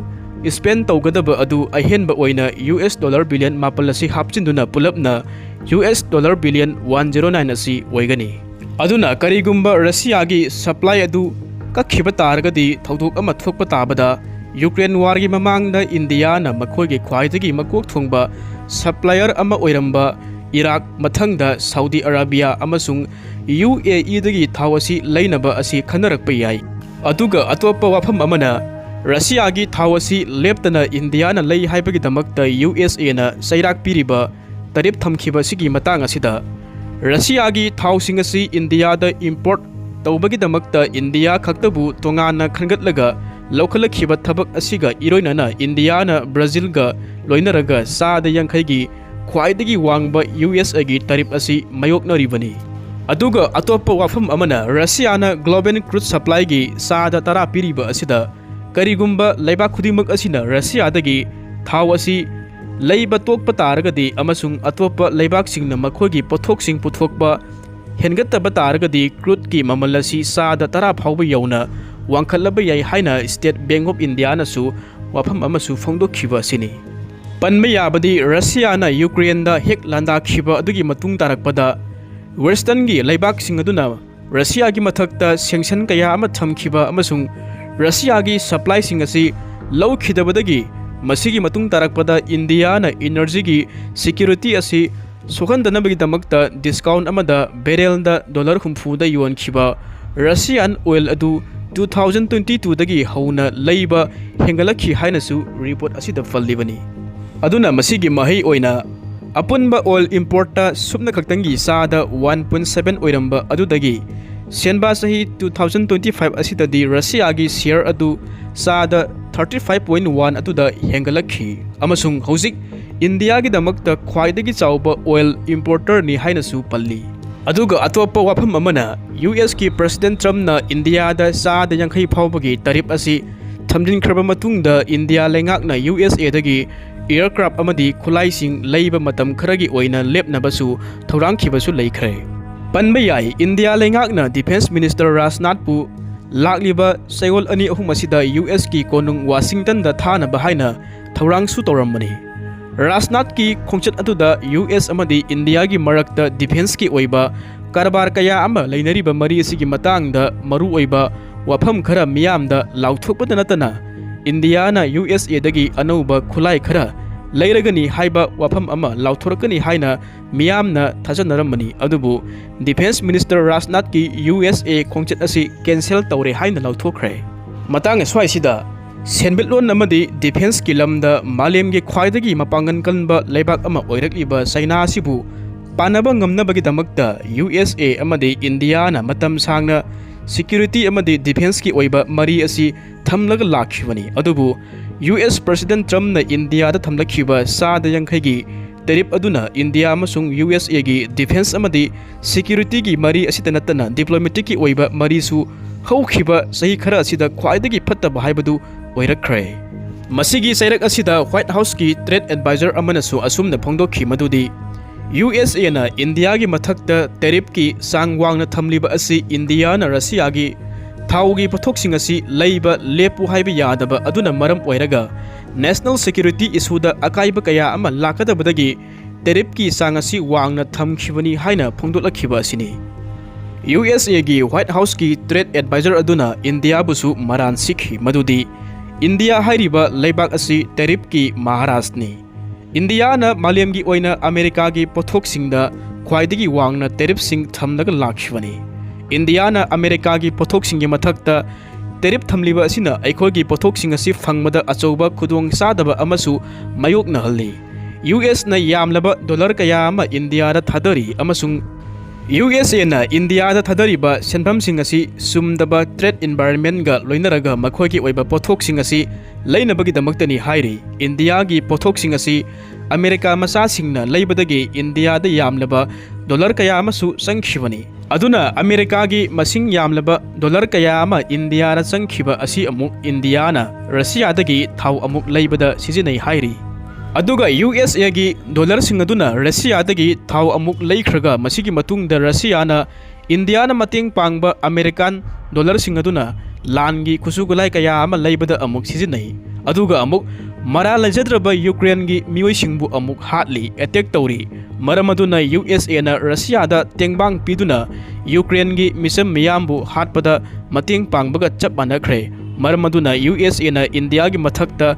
spend ꯇꯧꯒꯗꯕ ꯑꯗꯨ ꯑꯍꯦꯟꯕ ꯑꯣꯏꯅ ꯌꯨ ꯑꯦꯁ dollar billion ꯃꯥꯄꯜ ꯑꯁꯤ ꯍꯥꯞꯆꯤꯟꯗꯨꯅ ꯄꯨꯂꯞꯅ U S dollar billion one zero nine ꯑꯁꯤ ꯑꯣꯏꯒꯅꯤ꯫ ꯑꯗꯨꯅ ꯀꯔꯤꯒꯨꯝꯕ ꯔꯁꯤꯌꯥꯒꯤ supply ꯑꯗꯨ ꯀꯛꯈꯤꯕ ꯇꯥꯔꯒꯗꯤ ꯊꯧꯗꯣꯛ ꯑꯃ ꯊꯣꯛꯄ ꯇꯥꯕꯗ ꯌꯨꯀ꯭ꯔꯦꯟ warꯒꯤ ꯃꯃꯥꯡꯗ ꯏꯟꯗꯤꯌꯥꯅ ꯃꯈꯣꯏꯒꯤ ꯈ꯭ꯋꯥꯏꯗꯒꯤ ꯃꯀꯣꯛ ꯊꯣꯡꯕ supplier ꯑꯃ ꯑꯣꯏꯔꯝꯕ ꯏꯔꯥꯛ, ꯃꯊꯪꯗ ꯁꯥꯎꯗꯤ ꯑꯔꯥꯕꯤꯌꯥ ꯑꯃꯁꯨꯡ ꯌꯨ ꯑꯦ ꯏꯗꯒꯤ ꯊꯥꯎ ꯑꯁꯤ ꯂꯩꯅꯕ ꯑꯁꯤ ꯈꯟꯅꯔꯛꯄ ꯌꯥꯏ꯫ ꯑꯗꯨꯒ ꯑꯇꯣꯞꯄ ꯋꯥꯐꯝ ꯑꯃꯅ ꯔꯁꯤꯌꯥꯒꯤ ꯊꯥꯎ ꯑꯁꯤ ꯂꯦꯞꯇꯅ ꯏꯟꯗꯤꯌꯥꯅ ꯂꯩ ꯍꯥꯏꯕꯒꯤꯗꯃꯛꯇ ꯌꯨ ꯑꯦꯁ ꯑꯦꯅ ꯆꯩꯔꯥꯛ ꯄꯤꯔꯤꯕ tariff ꯊꯝꯈꯤꯕ ꯑꯁꯤꯒꯤ ꯃꯇꯥꯡ ꯑꯁꯤꯗ ꯔꯁꯤꯌꯥꯒꯤ ꯊꯥꯎꯁꯤꯡ ꯑꯁꯤ ꯏꯟꯗꯤꯌꯥꯗ import ꯇꯧꯕꯒꯤꯗꯃꯛꯇ ꯏꯟꯗꯤꯌꯥ ꯈꯛꯇꯕꯨ ꯇꯣꯉꯥꯟꯅ ꯈꯟꯒꯠꯂꯒ ꯂꯧꯈꯠꯂꯛꯈꯤꯕ ꯊꯕꯛ ꯑꯁꯤꯒ ꯏꯔꯣꯏꯅꯅ ꯏꯟꯗꯤꯌꯥꯅ ꯕ꯭ꯔꯥꯖꯤꯜꯒ ꯂꯣꯏꯅꯔꯒ ꯆꯥꯗ ꯌꯥꯡꯈꯩꯒꯤ ꯈ꯭ꯋꯥꯏꯗꯒꯤ ꯋꯥꯡꯕ ꯌꯨ ꯑꯦꯁ ꯑꯦꯒꯤ tariff ꯑꯁꯤ ꯃꯥꯌꯣꯛꯅꯔꯤꯕꯅꯤ꯫ ꯑꯗꯨꯒ ꯑꯇꯣꯞꯄ ꯋꯥꯐꯝ ꯑꯃꯅ ꯔꯁꯤꯌꯥꯅ global crude supplyꯒꯤ ꯆꯥꯗ ꯇꯔꯥ ꯄꯤꯔꯤꯕ ꯑꯁꯤꯗ ꯀꯔꯤꯒꯨꯝꯕ ꯂꯩꯕꯥꯛ ꯈꯨꯗꯤꯡꯃꯛ ꯑꯁꯤꯅ ꯔꯁꯤꯌꯥꯗꯒꯤ ꯊꯥꯎ ꯑꯁꯤ ꯂꯩꯕ ꯇꯣꯛꯄ ꯇꯥꯔꯒꯗꯤ ꯑꯃꯁꯨꯡ ꯑꯇꯣꯞꯄ ꯂꯩꯕꯥꯛꯁꯤꯡꯅ ꯃꯈꯣꯏꯒꯤ ꯄꯣꯠꯊꯣꯛꯁꯤꯡ ꯄꯨꯊꯣꯛꯄ ꯍꯦꯟꯒꯠꯇꯕ ꯇꯥꯔꯒꯗꯤ crudeꯀꯤ ꯃꯃꯜ ꯑꯁꯤ ꯆꯥꯗ ꯇꯔꯥ ꯐꯥꯎꯕ ꯌꯧꯅ ꯋꯥꯡꯈꯠꯂꯕ ꯌꯥꯏ ꯍꯥꯏꯅ State Bank of Indiaꯅꯁꯨ ꯋꯥꯐꯝ ꯑꯃꯁꯨ ꯐꯣꯡꯗꯣꯛꯈꯤꯕ ꯑꯁꯤꯅꯤ꯫ ꯄꯟꯕ ꯌꯥꯕꯗꯤ ꯔꯁꯤꯌꯥꯅ ꯌꯨꯀ꯭ꯔꯦꯟꯗ ꯍꯦꯛ ꯂꯥꯟꯗꯥꯈꯤꯕ ꯑꯗꯨꯒꯤ ꯃꯇꯨꯡ ꯇꯥꯔꯛꯄꯗ Westernꯒꯤ ꯂꯩꯕꯥꯛꯁꯤꯡ ꯑꯗꯨꯅ ꯔꯁꯤꯌꯥꯒꯤ ꯃꯊꯛꯇ sanction ꯀꯌꯥ ꯑꯃ ꯊꯝꯈꯤꯕ ꯑꯃꯁꯨꯡ ꯔꯁꯤꯌꯥꯒꯤ supplyꯁꯤꯡ ꯑꯁꯤ ꯂꯧꯈꯤꯗꯕꯗꯒꯤ ꯃꯁꯤꯒꯤ ꯃꯇꯨꯡ ꯇꯥꯔꯛꯄꯗ ꯏꯟꯗꯤꯌꯥꯅ energyꯒꯤ security ꯑꯁꯤ ꯁꯣꯛꯍꯟꯗꯅꯕꯒꯤꯗꯃꯛꯇ discount ꯑꯃꯗ barrelꯗ dollar ꯍꯨꯝꯐꯨꯗ ꯌꯣꯟꯈꯤꯕ Russian oil ꯑꯗꯨ two thousand twenty two ꯗꯒꯤ ꯍꯧꯅ ꯂꯩꯕ ꯍꯦꯟꯒꯠꯂꯛꯈꯤ ꯍꯥꯏꯅꯁꯨ ꯔꯤꯄꯣꯔꯠ ꯑꯁꯤꯗ ꯄꯜꯂꯤꯕꯅꯤ꯫ ꯑꯗꯨꯅ ꯃꯁꯤꯒꯤ ꯃꯍꯩ ꯑꯣꯏꯅ ꯑꯄꯨꯟꯕ oil importꯇ ꯁꯨꯞꯅ ꯈꯛꯇꯪꯒꯤ ꯆꯥꯗ one point seven ꯑꯣꯏꯔꯝꯕ ꯑꯗꯨꯗꯒꯤ ꯁꯦꯟꯕꯥ ꯆꯍꯤ two thousand twenty five ꯑꯁꯤꯗꯗꯤ ꯔꯁꯤꯌꯥꯒꯤ share ꯑꯗꯨ ꯆꯥꯗ thirty five point one ꯑꯗꯨꯗ ꯍꯦꯟꯒꯠꯂꯛꯈꯤ ꯑꯃꯁꯨꯡ ꯍꯧꯖꯤꯛ ꯏꯟꯗꯤꯌꯥꯒꯤꯗꯃꯛꯇ ꯈ꯭ꯋꯥꯏꯗꯒꯤ ꯆꯥꯎꯕ oil importerꯅꯤ ꯍꯥꯏꯅꯁꯨ ꯄꯜꯂꯤ꯫ ꯑꯗꯨꯒ ꯑꯇꯣꯞꯄ ꯋꯥꯐꯝ ꯑꯃꯅ, USꯀꯤ President Trumpꯅ ꯏꯟꯗꯤꯌꯥꯗ ꯆꯥꯗ ꯌꯥꯡꯈꯩ ꯐꯥꯎꯕꯒꯤ tariff ꯑꯁꯤ ꯊꯝꯖꯤꯟꯈ꯭ꯔꯕ ꯃꯇꯨꯡꯗ ꯏꯟꯗꯤꯌꯥ ꯂꯩꯉꯥꯛꯅ USAꯗꯒꯤ aircraft ꯑꯃꯗꯤ ꯈꯨꯠꯂꯥꯏꯁꯤꯡ ꯂꯩꯕ ꯃꯇꯝ ꯈꯔꯒꯤ ꯑꯣꯏꯅ ꯂꯦꯞꯅꯕꯁꯨ ꯊꯧꯔꯥꯡꯈꯤꯕꯁꯨ ꯂꯩꯈ꯭ꯔꯦ꯫ ꯄꯟꯕ ꯌꯥꯏ, ꯏꯟꯗꯤꯌꯥ ꯂꯩꯉꯥꯛꯅ Defence Minister ꯔꯥꯖꯅꯥꯊꯄꯨ ꯂꯥꯛꯂꯤꯕ ꯆꯌꯣꯜ ꯑꯅꯤ ꯑꯍꯨꯝ ꯑꯁꯤꯗ USꯀꯤ ꯀꯣꯅꯨꯡ ꯋꯥꯁꯤꯡꯇꯟꯗ ꯊꯥꯅꯕ ꯍꯥꯏꯅ ꯊꯧꯔꯥꯡꯁꯨ ꯇꯧꯔꯝꯕꯅꯤ꯫ ꯔꯥꯖꯅꯥꯊꯀꯤ ꯈꯣꯡꯆꯠ ꯑꯗꯨꯗ US ꯑꯃꯗꯤ ꯏꯟꯗꯤꯌꯥꯒꯤ ꯃꯔꯛꯇ defenceꯀꯤ ꯑꯣꯏꯕ ꯀꯔꯕꯥꯔ ꯀꯌꯥ ꯑꯃ ꯂꯩꯅꯔꯤꯕ ꯃꯔꯤ ꯑꯁꯤꯒꯤ ꯃꯇꯥꯡꯗ ꯃꯔꯨꯑꯣꯏꯕ ꯋꯥꯐꯝ ꯈꯔ ꯃꯤꯌꯥꯝꯗ ꯂꯥꯎꯊꯣꯛꯄꯗ ꯅꯠꯇꯅ ꯏꯟꯗꯤꯌꯥꯅ USAꯗꯒꯤ ꯑꯅꯧꯕ ꯈꯨꯠꯂꯥꯏ ꯈꯔ ꯂꯩꯔꯒꯅꯤ ꯍꯥꯏꯕ ꯋꯥꯐꯝ ꯑꯃ ꯂꯥꯎꯊꯣꯔꯛꯀꯅꯤ ꯍꯥꯏꯅ ꯃꯤꯌꯥꯝꯅ ꯊꯥꯖꯅꯔꯝꯕꯅꯤ꯫ ꯑꯗꯨꯕꯨ Defence Minister ꯔꯥꯖꯅꯥꯊꯀꯤ USA ꯈꯣꯡꯆꯠ ꯑꯁꯤ cancel ꯇꯧꯔꯦ ꯍꯥꯏꯅ ꯂꯥꯎꯊꯣꯛꯈ꯭ꯔꯦ꯫ ꯃꯇꯥꯡ ꯑꯁ꯭ꯋꯥꯏꯁꯤꯗ ꯁꯦꯟꯃꯤꯠꯂꯣꯟ ꯑꯃꯗꯤ defenceꯀꯤ ꯂꯝꯗ ꯃꯥꯂꯦꯝꯒꯤ ꯈ꯭ꯋꯥꯏꯗꯒꯤ ꯃꯄꯥꯡꯒꯜ ꯀꯟꯕ ꯂꯩꯕꯥꯛ ꯑꯃ ꯑꯣꯏꯔꯛꯂꯤꯕ ꯆꯩꯅꯥ ꯑꯁꯤꯕꯨ ꯄꯥꯟꯅꯕ ꯉꯝꯅꯕꯒꯤꯗꯃꯛꯇ USA ꯑꯃꯗꯤ ꯏꯟꯗꯤꯌꯥꯅ ꯃꯇꯝ ꯁꯥꯡꯅ security ꯑꯃꯗꯤ defenceꯀꯤ ꯑꯣꯏꯕ ꯃꯔꯤ ꯑꯁꯤ ꯊꯝꯂꯒ ꯂꯥꯛꯈꯤꯕꯅꯤ꯫ ꯑꯗꯨꯕꯨ US President Trumpꯅ ꯏꯟꯗꯤꯌꯥꯗ ꯊꯝꯂꯛꯈꯤꯕ ꯆꯥꯗ ꯌꯥꯡꯈꯩꯒꯤ tariff ꯑꯗꯨꯅ ꯏꯟꯗꯤꯌꯥ ꯑꯃꯁꯨꯡ USAꯒꯤ defence ꯑꯃꯗꯤ securityꯒꯤ ꯃꯔꯤ ꯑꯁꯤꯇ ꯅꯠꯇꯅ diplomaticꯀꯤ ꯑꯣꯏꯕ ꯃꯔꯤꯁꯨ ꯍꯧꯈꯤꯕ ꯆꯍꯤ ꯈꯔ ꯑꯁꯤꯗ ꯈ꯭ꯋꯥꯏꯗꯒꯤ ꯐꯠꯇꯕ ꯍꯥꯏꯕꯗꯨ ꯑꯣꯏꯔꯛꯈ꯭ꯔꯦ꯫ ꯃꯁꯤꯒꯤ ꯆꯩꯔꯛ ꯑꯁꯤꯗ White Houseꯀꯤ trade advisor ꯑꯃꯅꯁꯨ ꯑꯁꯨꯝꯅ ꯐꯣꯡꯗꯣꯛꯈꯤ ꯃꯗꯨꯗꯤ USAꯅ ꯏꯟꯗꯤꯌꯥꯒꯤ ꯃꯊꯛꯇ tariffꯀꯤ ꯆꯥꯡ ꯋꯥꯡꯅ ꯊꯝꯂꯤꯕ ꯑꯁꯤ ꯏꯟꯗꯤꯌꯥꯅ ꯔꯁꯤꯌꯥꯒꯤ ꯊꯥꯎꯒꯤ ꯄꯣꯠꯊꯣꯛꯁꯤꯡ ꯑꯁꯤ ꯂꯩꯕ ꯂꯦꯞꯄꯨ ꯍꯥꯏꯕ ꯌꯥꯗꯕ ꯑꯗꯨꯅ ꯃꯔꯝ ꯑꯣꯏꯔꯒ national security issueꯗ ꯑꯀꯥꯏꯕ ꯀꯌꯥ ꯑꯃ ꯂꯥꯛꯀꯗꯕꯗꯒꯤ tariffꯀꯤ ꯆꯥꯡ ꯑꯁꯤ ꯋꯥꯡꯅ ꯊꯝꯈꯤꯕꯅꯤ ꯍꯥꯏꯅ ꯐꯣꯡꯗꯣꯛꯂꯛꯈꯤꯕ ꯑꯁꯤꯅꯤ꯫ USAꯒꯤ White Houseꯀꯤ trade advisor ꯑꯗꯨꯅ ꯏꯟꯗꯤꯌꯥꯕꯨꯁꯨ ꯃꯔꯥꯟ ꯁꯤꯈꯤ ꯃꯗꯨꯗꯤ ꯏꯟꯗꯤꯌꯥ ꯍꯥꯏꯔꯤꯕ ꯂꯩꯕꯥꯛ ꯑꯁꯤ tariffꯀꯤ ꯃꯍꯥꯔꯥꯖꯅꯤ꯫ ꯏꯟꯗꯤꯌꯥꯅ ꯃꯥꯂꯦꯝꯒꯤ ꯑꯣꯏꯅ ꯑꯃꯦꯔꯤꯀꯥꯒꯤ ꯄꯣꯠꯊꯣꯛꯁꯤꯡꯗ ꯈ꯭ꯋꯥꯏꯗꯒꯤ ꯋꯥꯡꯅ tariffꯁꯤꯡ ꯊꯝꯂꯒ ꯂꯥꯛꯈꯤꯕꯅꯤ꯫ ꯏꯟꯗꯤꯌꯥꯅ ꯑꯃꯦꯔꯤꯀꯥꯒꯤ ꯄꯣꯠꯊꯣꯛꯁꯤꯡꯒꯤ ꯃꯊꯛꯇ ꯇꯦꯔꯤꯞ ꯊꯝꯂꯤꯕ ꯑꯁꯤꯅ ꯑꯩꯈꯣꯏꯒꯤ ꯄꯣꯠꯊꯣꯛꯁꯤꯡ ꯑꯁꯤ ꯐꯪꯕꯗ ꯑꯆꯧꯕ ꯈꯨꯗꯣꯡꯆꯥꯗꯕ ꯑꯃꯁꯨ ꯃꯥꯌꯣꯛꯅꯍꯜꯂꯤ꯫ ꯌꯨ ꯑꯦꯁꯅ ꯌꯥꯝꯂꯕ ꯗꯣꯂꯔ ꯀꯌꯥ ꯑꯃ ꯏꯟꯗꯤꯌꯥꯗ ꯊꯥꯗꯔꯤ ꯑꯃꯁꯨꯡ ꯌꯨ ꯑꯦꯁ ꯑꯦꯅ ꯏꯟꯗꯤꯌꯥꯗ ꯊꯥꯗꯔꯤꯕ ꯁꯦꯟꯐꯝꯁꯤꯡ ꯑꯁꯤ ꯆꯨꯝꯗꯕ ꯇ꯭ꯔꯦꯗ ꯏꯟꯚꯥꯏꯔꯟꯃꯦꯟꯒ ꯂꯣꯏꯅꯔꯒ ꯃꯈꯣꯏꯒꯤ ꯑꯣꯏꯕ ꯄꯣꯠꯊꯣꯛꯁꯤꯡ ꯑꯁꯤ ꯂꯩꯅꯕꯒꯤꯗꯃꯛꯇꯅꯤ ꯍꯥꯏꯔꯤ꯫ ꯏꯟꯗꯤꯌꯥꯒꯤ ꯄꯣꯠꯊꯣꯛꯁꯤꯡ ꯑꯁꯤ ꯑꯃꯦꯔꯤꯀꯥ ꯃꯆꯥꯁꯤꯡꯅ ꯂꯩꯕꯗꯒꯤ ꯏꯟꯗꯤꯌꯥꯗ ꯌꯥꯝꯂꯕ ꯗꯣꯂꯔ ꯀꯌꯥ ꯑꯃꯁꯨ ꯆꯪꯈꯤꯕꯅꯤ꯫ ꯑꯗꯨꯅ ꯑꯃꯦꯔꯤꯀꯥꯒꯤ ꯃꯁꯤꯡ ꯌꯥꯝꯂꯕ ꯗꯣꯂꯔ ꯀꯌꯥ ꯑꯃ ꯏꯟꯗꯤꯌꯥꯗ ꯆꯪꯈꯤꯕ ꯑꯁꯤ ꯑꯃꯨꯛ ꯏꯟꯗꯤꯌꯥꯅ ꯔꯁꯤꯌꯥꯗꯒꯤ ꯊꯥꯎ ꯑꯃꯨꯛ ꯂꯩꯕꯗ ꯁꯤꯖꯤꯟꯅꯩ ꯍꯥꯏꯔꯤ꯫ ꯑꯗꯨꯒ ꯌꯨ ꯑꯦꯁ ꯑꯦꯒꯤ ꯗꯣꯂꯔꯁꯤꯡ ꯑꯗꯨꯅ ꯔꯁꯤꯌꯥꯗꯒꯤ ꯊꯥꯎ ꯑꯃꯨꯛ ꯂꯩꯈ꯭ꯔꯒ ꯃꯁꯤꯒꯤ ꯃꯇꯨꯡꯗ ꯔꯁꯤꯌꯥꯅ ꯏꯟꯗꯤꯌꯥꯅ ꯃꯇꯦꯡ ꯄꯥꯡꯕ ꯑꯃꯦꯔꯤꯀꯥꯟ ꯗꯣꯂꯔꯁꯤꯡ ꯑꯗꯨꯅ ꯂꯥꯟꯒꯤ ꯈꯨꯠꯁꯨ ꯈꯨꯠꯂꯥꯏ ꯀꯌꯥ ꯑꯃ ꯂꯩꯕꯗ ꯑꯃꯨꯛ ꯁꯤꯖꯤꯟꯅꯩ꯫ ꯑꯗꯨꯒ ꯑꯃꯨꯛ ꯃꯔꯥꯜ ꯂꯩꯖꯗ꯭ꯔꯕ ꯌꯨꯀ꯭ꯔꯦꯟꯒꯤ ꯃꯤꯑꯣꯏꯁꯤꯡꯕꯨ ꯑꯃꯨꯛ ꯍꯥꯠꯂꯤ, ꯑꯦꯇꯦꯛ ꯇꯧꯔꯤ꯫ ꯃꯔꯝ ꯑꯗꯨꯅ ꯌꯨ ꯑꯦꯁ ꯑꯦꯅ ꯔꯁꯤꯌꯥꯗ ꯇꯦꯡꯕꯥꯡ ꯄꯤꯗꯨꯅ ꯌꯨꯀ꯭ꯔꯦꯟꯒꯤ ꯃꯤꯆꯝ ꯃꯤꯌꯥꯝꯕꯨ ꯍꯥꯠꯄꯗ ꯃꯇꯦꯡ ꯄꯥꯡꯕꯒ ꯆꯞ ꯃꯥꯟꯅꯈ꯭ꯔꯦ꯫ ꯃꯔꯝ ꯑꯗꯨꯅ ꯌꯨ ꯑꯦꯁ ꯑꯦꯅ ꯏꯟꯗꯤꯌꯥꯒꯤ ꯃꯊꯛꯇ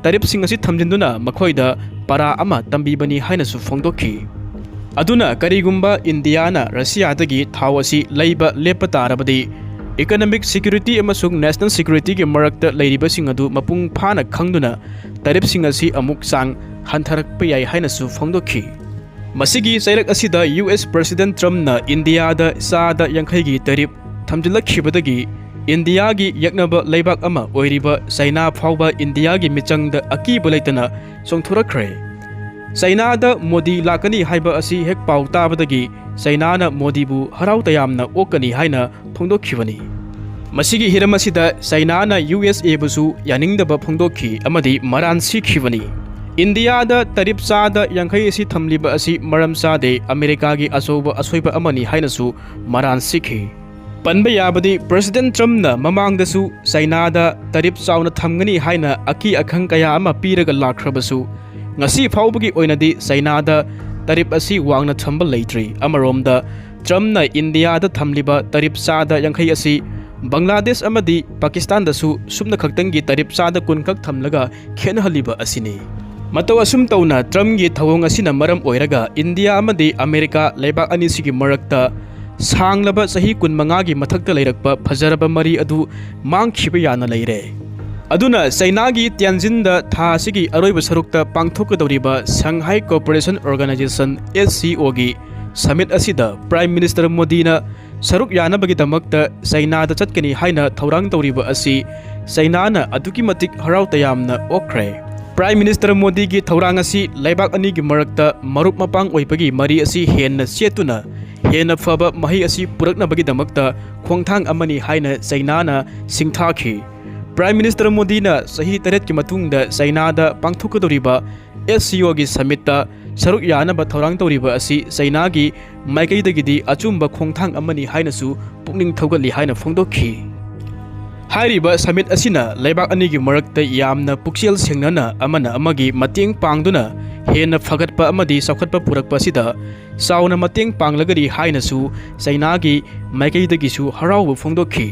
ꯇꯦꯔꯤꯞꯁꯤꯡ ꯑꯁꯤ ꯊꯝꯖꯤꯟꯗꯨꯅ ꯃꯈꯣꯏꯗ ꯄꯔꯥ ꯑꯃ ꯇꯝꯕꯤꯕꯅꯤ ꯍꯥꯏꯅꯁꯨ ꯐꯣꯡꯗꯣꯛꯈꯤ꯫ ꯑꯗꯨꯅ ꯀꯔꯤꯒꯨꯝꯕ ꯏꯟꯗꯤꯌꯥꯅ ꯔꯁꯤꯌꯥꯗꯒꯤ ꯊꯥꯎ ꯑꯁꯤ ꯂꯩꯕ ꯂꯦꯞꯄ ꯇꯥꯔꯕꯗꯤ, ꯏꯀꯣꯅꯣꯃꯤꯛ ꯁꯦꯀ꯭ꯌꯨꯔꯤꯇꯤ ꯑꯃꯁꯨꯡ ꯅꯦꯁꯅꯦꯜ ꯁꯦꯀ꯭ꯌꯨꯔꯤꯇꯤꯒꯤ ꯃꯔꯛꯇ ꯂꯩꯔꯤꯕꯁꯤꯡ ꯑꯗꯨ ꯃꯄꯨꯡ ꯐꯥꯅ ꯈꯪꯗꯨꯅ ꯇꯦꯔꯤꯞꯁꯤꯡ ꯑꯁꯤ ꯑꯃꯨꯛ ꯆꯥꯡ ꯍꯟꯊꯔꯛꯄ ꯌꯥꯏ ꯍꯥꯏꯅꯁꯨ ꯐꯣꯡꯗꯣꯛꯈꯤ꯫ ꯃꯁꯤꯒꯤ ꯆꯩꯔꯛ ꯑꯁꯤꯗ ꯌꯨ ꯑꯦꯁ ꯄ꯭ꯔꯦꯁꯤꯗꯦꯟꯠ ꯇ꯭ꯔꯝꯞꯅ ꯏꯟꯗꯤꯌꯥꯗ ꯆꯥꯗ ꯌꯥꯡꯈꯩꯒꯤ ꯇꯦꯔꯤꯞ ꯊꯝꯖꯤꯜꯂꯛꯈꯤꯕꯗꯒꯤ ꯏꯟꯗꯤꯌꯥꯒꯤ ꯌꯦꯛꯅꯕ ꯂꯩꯕꯥꯛ ꯑꯃ ꯑꯣꯏꯔꯤꯕ ꯆꯩꯅꯥ ꯐꯥꯎꯕ ꯏꯟꯗꯤꯌꯥꯒꯤ ꯃꯤꯆꯪꯗ ꯑꯀꯤꯕ ꯂꯩꯇꯅ ꯆꯣꯡꯊꯣꯔꯛꯈ꯭ꯔꯦ꯫ ꯆꯩꯅꯥꯗ ꯃꯣꯗꯤ ꯂꯥꯛꯀꯅꯤ ꯍꯥꯏꯕ ꯑꯁꯤ ꯍꯦꯛ ꯄꯥꯎ ꯇꯥꯕꯗꯒꯤ ꯆꯩꯅꯥꯅ ꯃꯣꯗꯤꯕꯨ ꯍꯔꯥꯎ ꯇꯌꯥꯝꯅ ꯑꯣꯛꯀꯅꯤ ꯍꯥꯏꯅ ꯐꯣꯡꯗꯣꯛꯈꯤꯕꯅꯤ꯫ ꯃꯁꯤꯒꯤ ꯍꯤꯔꯝ ꯑꯁꯤꯗ ꯆꯩꯅꯥꯅ ꯌꯨ ꯑꯦꯁ ꯑꯦꯕꯨꯁꯨ ꯌꯥꯅꯤꯡꯗꯕ ꯐꯣꯡꯗꯣꯛꯈꯤ ꯑꯃꯗꯤ ꯃꯔꯥꯟ ꯁꯤꯈꯤꯕꯅꯤ꯫ ꯏꯟꯗꯤꯌꯥꯗ ꯇꯦꯔꯤꯞ ꯆꯥꯗ ꯌꯥꯡꯈꯩ ꯑꯁꯤ ꯊꯝꯂꯤꯕ ꯑꯁꯤ ꯃꯔꯝ ꯆꯥꯗꯦ, ꯑꯃꯦꯔꯤꯀꯥꯒꯤ ꯑꯆꯧꯕ ꯑꯁꯣꯏꯕ ꯑꯃꯅꯤ ꯍꯥꯏꯅꯁꯨ ꯃꯔꯥꯟ ꯁꯤꯈꯤ꯫ ꯄꯟꯕ ꯌꯥꯕꯗꯤ ꯄ꯭ꯔꯦꯁꯤꯗꯦꯟꯠ ꯇ꯭ꯔꯝꯞꯅ ꯃꯃꯥꯡꯗꯁꯨ ꯆꯩꯅꯥꯗ ꯇꯦꯔꯤꯞ ꯆꯥꯎꯅ ꯊꯝꯒꯅꯤ ꯍꯥꯏꯅ ꯑꯀꯤ ꯑꯈꯪ ꯀꯌꯥ ꯑꯃ ꯄꯤꯔꯒ ꯂꯥꯛꯈ꯭ꯔꯕꯁꯨ, ꯉꯁꯤ ꯐꯥꯎꯕꯒꯤ ꯑꯣꯏꯅꯗꯤ ꯆꯩꯅꯥꯗ ꯇꯦꯔꯤꯞ ꯑꯁꯤ ꯋꯥꯡꯅ ꯊꯝꯕ ꯂꯩꯇ꯭ꯔꯤ꯫ ꯑꯃꯔꯣꯝꯗ, ꯇ꯭ꯔꯝꯞꯅ ꯏꯟꯗꯤꯌꯥꯗ ꯊꯝꯂꯤꯕ ꯇꯦꯔꯤꯞ ꯆꯥꯗ ꯌꯥꯡꯈꯩ ꯑꯁꯤ ꯕꯪꯒ꯭ꯂꯥꯗꯦꯁ ꯑꯃꯗꯤ ꯄꯥꯀꯤꯁꯇꯥꯟꯗꯁꯨ ꯁꯨꯞꯅ ꯈꯛꯇꯪꯒꯤ ꯇꯦꯔꯤꯞ ꯆꯥꯗ ꯀꯨꯟ ꯈꯛ ꯊꯝꯂꯒ ꯈꯦꯠꯅꯍꯜꯂꯤꯕ ꯑꯁꯤꯅꯤ꯫ ꯃꯇꯧ ꯑꯁꯨꯝ ꯇꯧꯅ ꯇ꯭ꯔꯝꯞꯀꯤ ꯊꯧꯑꯣꯡ ꯑꯁꯤꯅ ꯃꯔꯝ ꯑꯣꯏꯔꯒ ꯏꯟꯗꯤꯌꯥ ꯑꯃꯗꯤ ꯑꯃꯦꯔꯤꯀꯥ ꯂꯩꯕꯥꯛ ꯑꯅꯤꯁꯤꯒꯤ ꯃꯔꯛꯇ ꯁꯥꯡꯂꯕ ꯆꯍꯤ ꯀꯨꯟꯃꯉꯥꯒꯤ ꯃꯊꯛꯇ ꯂꯩꯔꯛꯄ ꯐꯖꯔꯕ ꯃꯔꯤ ꯑꯗꯨ ꯃꯥꯡꯈꯤꯕ ꯌꯥꯅ ꯂꯩꯔꯦ꯫ ꯑꯗꯨꯅ ꯆꯩꯅꯥꯒꯤ ꯇ꯭ꯌꯥꯟꯖꯤꯟꯗ ꯊꯥ ꯑꯁꯤꯒꯤ ꯑꯔꯣꯏꯕ ꯁꯔꯨꯛꯇ ꯄꯥꯡꯊꯣꯛꯀꯗꯧꯔꯤꯕ Shanghai Cooperation Organization, S C O ꯒꯤ summit ꯑꯁꯤꯗ Prime Minister ꯃꯣꯗꯤꯅ ꯁꯔꯨꯛ ꯌꯥꯅꯕꯒꯤꯗꯃꯛꯇ ꯆꯩꯅꯥꯗ ꯆꯠꯀꯅꯤ ꯍꯥꯏꯅ ꯊꯧꯔꯥꯡ ꯇꯧꯔꯤꯕ ꯑꯁꯤ ꯆꯩꯅꯥꯅ ꯑꯗꯨꯛꯀꯤ ꯃꯇꯤꯛ ꯍꯔꯥꯎ ꯇꯌꯥꯝꯅ ꯑꯣꯛꯈ꯭ꯔꯦ꯫ Prime Minister ꯃꯣꯗꯤꯒꯤ ꯊꯧꯔꯥꯡ ꯑꯁꯤ ꯂꯩꯕꯥꯛ ꯑꯅꯤꯒꯤ ꯃꯔꯛꯇ ꯃꯔꯨꯞ ꯃꯄꯥꯡ ꯑꯣꯏꯕꯒꯤ ꯃꯔꯤ ꯑꯁꯤ ꯍꯦꯟꯅ ꯆꯦꯠꯇꯨꯅ ꯍꯦꯟꯅ ꯐꯕ ꯃꯍꯩ ꯑꯁꯤ ꯄꯨꯔꯛꯅꯕꯒꯤꯗꯃꯛꯇ ꯈꯣꯡꯊꯥꯡ ꯑꯃꯅꯤ ꯍꯥꯏꯅ ꯆꯩꯅꯥꯅ ꯁꯤꯡꯊꯥꯈꯤ꯫ Prime Minister ꯃꯣꯗꯤꯅ ꯆꯍꯤ ꯇꯔꯦꯠꯀꯤ ꯃꯇꯨꯡꯗ ꯆꯩꯅꯥꯗ ꯄꯥꯡꯊꯣꯛꯀꯗꯧꯔꯤꯕ S C O ꯒꯤ summitꯇ ꯁꯔꯨꯛ ꯌꯥꯅꯕ ꯊꯧꯔꯥꯡ ꯇꯧꯔꯤꯕ ꯑꯁꯤ ꯆꯩꯅꯥꯒꯤ ꯃꯥꯏꯀꯩꯗꯒꯤꯗꯤ ꯑꯆꯨꯝꯕ ꯈꯣꯡꯊꯥꯡ ꯑꯃꯅꯤ ꯍꯥꯏꯅꯁꯨ ꯄꯨꯛꯅꯤꯡ ꯊꯧꯒꯠꯂꯤ ꯍꯥꯏꯅ ꯐꯣꯡꯗꯣꯛꯈꯤ꯫ ꯍꯥꯏꯔꯤꯕ summit ꯑꯁꯤꯅ ꯂꯩꯕꯥꯛ ꯑꯅꯤꯒꯤ ꯃꯔꯛꯇ ꯌꯥꯝꯅ ꯄꯨꯛꯆꯦꯜ ꯁꯦꯡꯅꯅ ꯑꯃꯅ ꯑꯃꯒꯤ ꯃꯇꯦꯡ ꯄꯥꯡꯗꯨꯅ ꯍꯦꯟꯅ ꯐꯒꯠꯄ ꯑꯃꯗꯤ ꯆꯥꯎꯈꯠꯄ ꯄꯨꯔꯛꯄ ꯑꯁꯤꯗ ꯆꯥꯎꯅ ꯃꯇꯦꯡ ꯄꯥꯡꯂꯒꯅꯤ ꯍꯥꯏꯅꯁꯨ ꯆꯩꯅꯥꯒꯤ ꯃꯥꯏꯀꯩꯗꯒꯤꯁꯨ ꯍꯔꯥꯎꯕ ꯐꯣꯡꯗꯣꯛꯈꯤ꯫